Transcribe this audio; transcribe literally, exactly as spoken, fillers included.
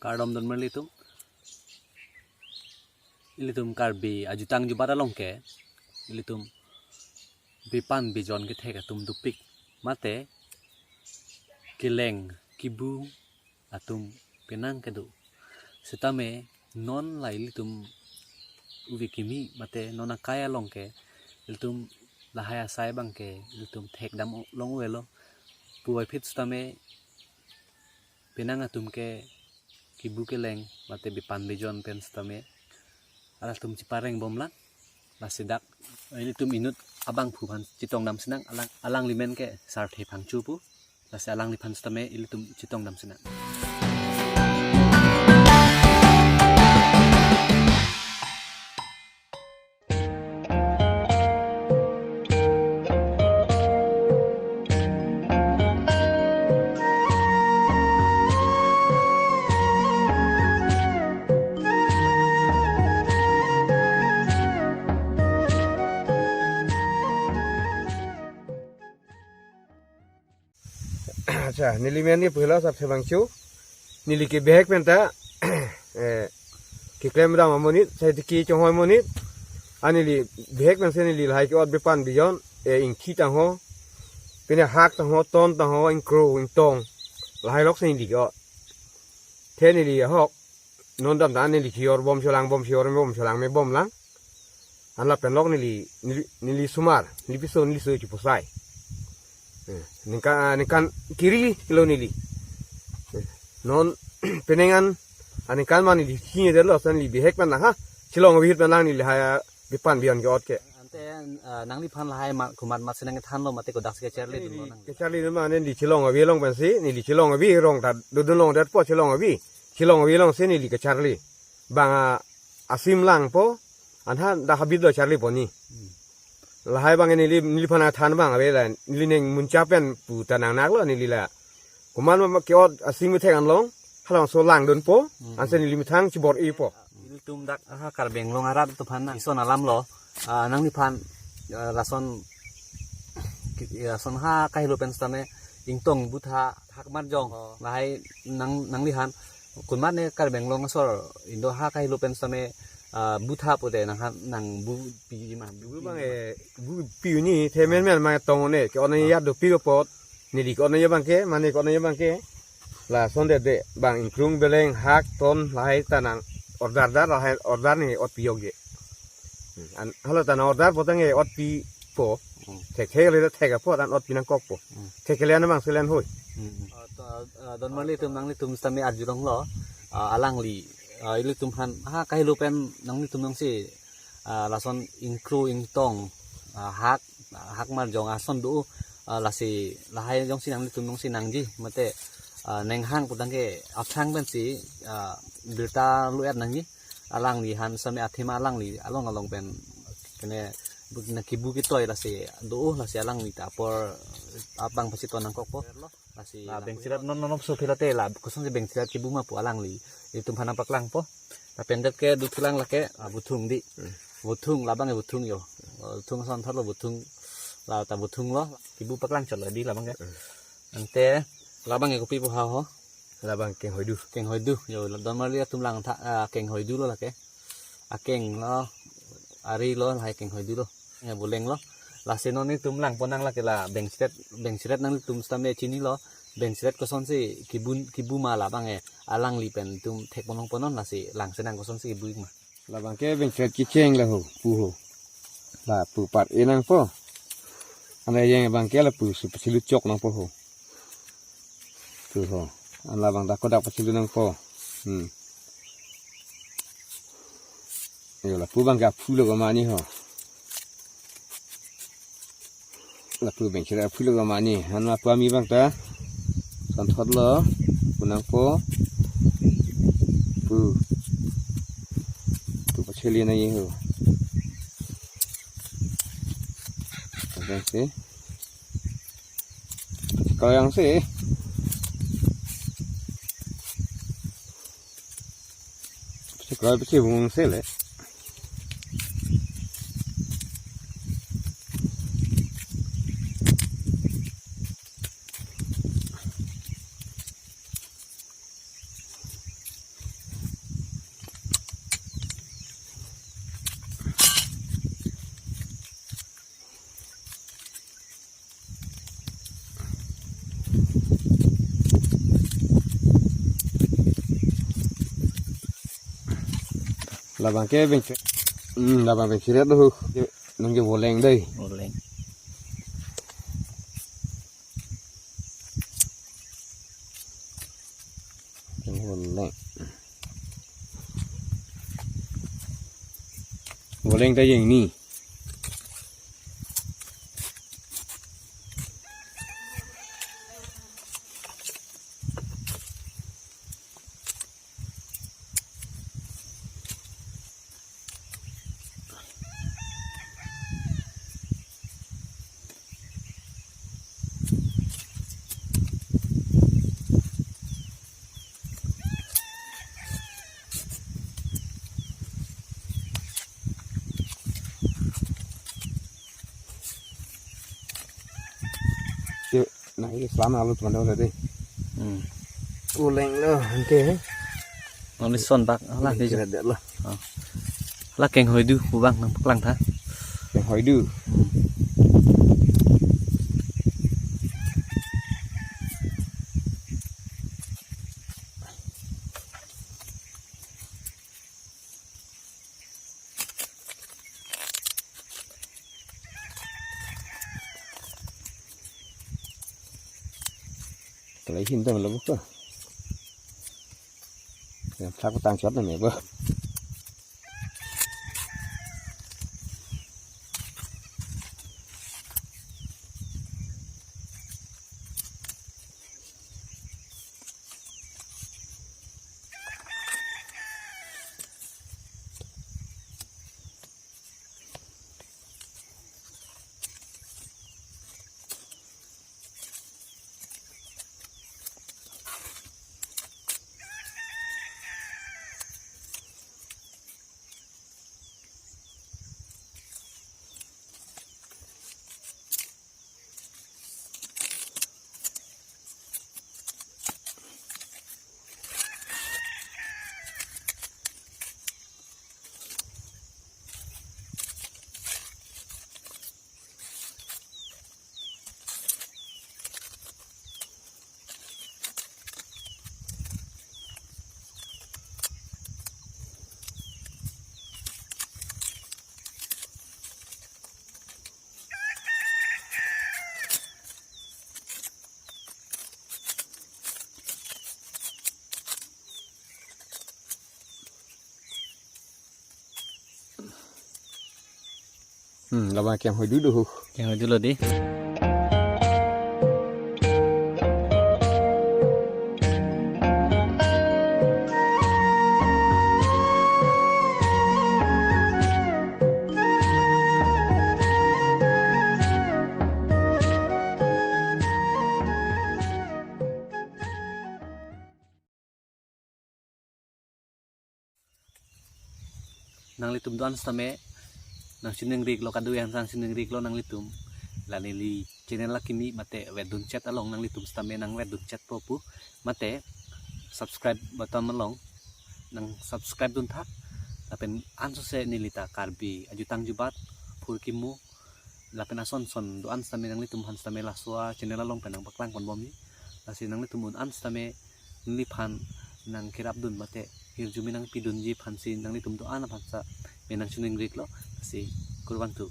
Kardom don marli atum. Ilitum Karbi ajutang jubat along ke ilitum bipan bijon kethek atum dopik mate keleng kibu atum penang kedo. Setame non la ilitum uvi kimi mate non akai along ke ilitum lahai asai abang ke ilitum thekdam long avelo. Puvoiphit setame penang atum ke kibu keleng mate bipan bijon pen setame halatum chepareng bomlang. Lasi dak ilitum inut abangphu aphan chetongdam sinang, alang, alangli men ke Sarthe Phangcho pu. Lasi alangliphan setame ilitum chetongdam sinang. Accha, neli men ni puhela Sarthe Phangcho. Neli ke bihek penta, eh, keklem dam amonit, sai tiki chonghoi monit. A neli bihek pensi neli lahai ke-ot bipan bijon, eh, ingki tangho, pine hak tangho, ton tangho, ingkro, ingtong. Lahai lok si neli ke-ot. The neli ahok, non dam ta neli kior bom cholang bom, kior me bom cholang me bomlang. An lapen lok neli, neli, neli sumar, neli piso, neli so chipusai. Eh, ningkan, ah, ningkan kiri kilo neli. Eh, non penang an, ah, ningkan ma neli kini delo, san neli bihek pen lang ha. Chelong avir pen lang neli lahai bipan bijon ke-ot ke. Ante, ah, nangliphan lahai ma, komat mat si nangthanlo mate kodak si kacharli dunlo nang? Kacharli dun ma neli chelong avi along pensi, neli chelong avi rong ta dodun longdetpo chelong avi. Chelong avi along si neli kacharli. Bang, ah, asim langpo, anha dak habit lo charlipo ni. Hmm. Lahai abang neli, neliphan athan abang ave la, neli ning muncha pen pu ta nangnaklo neli la. Komat ma ke-ot asing methek anlong, halabangso langdunpo, hmm, ansi neli methang chibor-ipo. Ilitum dak ha Karbi Anglong arat atum aphan nang ison alam lo, ah, nangliphan, ah, lason, ki-, lason ha kahelo pen setame ingtong butha hak marjong, oh, lahai nang, nangliphan komat ne Karbi Anglong asor indo ha kahelo pen setame, ah, butha pute nangphan nangbupi ma? Bu abang, eh, bupi ni the men men ma tong ne ke-on, ah, ya dopik apot. Neli ke-on abang ke, mane ke-on abang ke. Lason dede bang ingkrung beleng hak ton lahai ta nang order dar, lahai order ni ot piyok je. Hmm, an halo ta nang order potang e ot pipo. Hmm. Thekthek le thek apot an ot pi nangkokpo. Hmm. Thek kele an abang selen hoi. Hmm. Ah, to, ah, don marli atum nanglitum setame arjulonglo. Ah, alangli, ah, ilitum aphan ha kahelo pen nanglitum nangsi, ah, lason ingkro ingtong, ah, hak, hak marjong ason do, ah, lasi lahai jongsi nanglitum nangsi nangji mate, ah, nenghang putang ke aphrang pensi, ah, birta lo-et nangji. Alangliphan setame athema alangli along along pen kene bu-, na kibu kitoi lasi do, lasi alangli ta apor abang pasi ton nangkokpo. Lasi, ah, la bengchirat non non so philate la kosonsi bengchirat kibu ma pu alangli ilitum aphan paklangpo. Lapen det ke duklang lake, ah, buthung di. Hmm. Buthung labang e buthung yo. Ah, buthung ason thotlo buthung. La ta buthung lo. Kibu paklangchotlo di labang ke. Hmm. Ante labang e kopi pu ha ho? Labang keng hoidu. Keng hoidu. Yo, don marli atum langtha, ah, keng hoidu lo lake. Akeng lo, ari lo, lahai keng hoidu lo. Ya, buleng lo. Lasi non netum langpon nang lake la bengchirat, bengchirat nanglitum setame chinilo. Bengchirat kosonsi kibun, kibu ma labang e alangli pen netum thekpon longpon non, lasi langse nang kosonsi kibu ma? Labang ke bengchirat kecheng la ho, pu ho. Lapu par-e nangpo. Anta yang abang ke lapu si pachelu chok nangpo ho. Tu ho. An labang dak kodak pachelu nangpo. Hmm. Yo, lapu abang ke aphu lo kemani ho. Lapu bengchirat aphu lo kemani. Han lapu ami abang ta. Son thotlo. Pu nangpo. Pu. Tu pacheli nangji ho. Abang si. Kau yang si. Pachekroipo, pachevung se le. Labang ke beng, hmm, labang beng chiret lo hu. Nang ke voleng dei. Voleng. Voleng. Voleng ta yang ni. Yo, nang ke selam alu teman teman tadi. Hmm. Voleng lo, oke. Nang lison bak, alah, dia je. Kira dia lah. Oh. Alah, keng hoi du, pu abang nangpaklang tha. Keng hoi du. Hmm. Kalai hin dam lo buka. Yang thak tang chot na me bo. Hmm, labang keng hoi du do hu. Keng hoi du lo dei. Nanglitum do-an sitame nangchiningri-iklo, kadokave nangchiningri-iklo nanglitum. La neli channel akimi mate vetdun chet along nanglitum sitame nangvetdun chetpo pu mate subscribe button along nang subscribe dun tha. Lapen ansose neli ta Karbi ajutang jubat phurkimo lapen ason son do-an sitame nanglitum aphan sitame laso a channel along pen nangpaklang ponbomji. Lasi nanglitum un-an sitame neliphan nangkerapdun mate hirjume nangpidunji aphansi nanglitum do-an aphan sitame nangchiningri-iklo. Lasi kurvangthu.